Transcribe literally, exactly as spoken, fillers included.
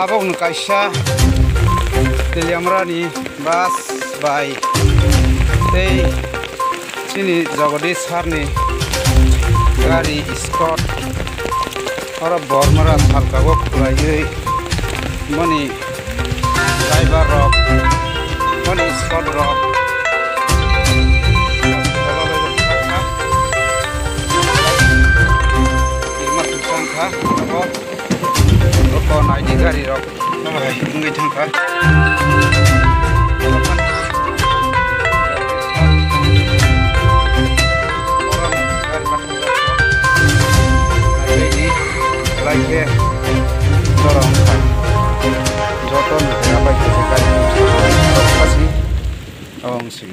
Abo wngkha kaisa Teliamura ni bus bai tei chini Jagadish sir ni gari escort. Oro Bormara salka o khwlaiwi mani driver rok, mani escort rok. Tirma tirma wngkha abo. Oko naidi gari rok no bahai wngwi thangkha. Naidi lai khe norok wngkha. Joto ni khe abai khe gari rok khasi abo wngsi.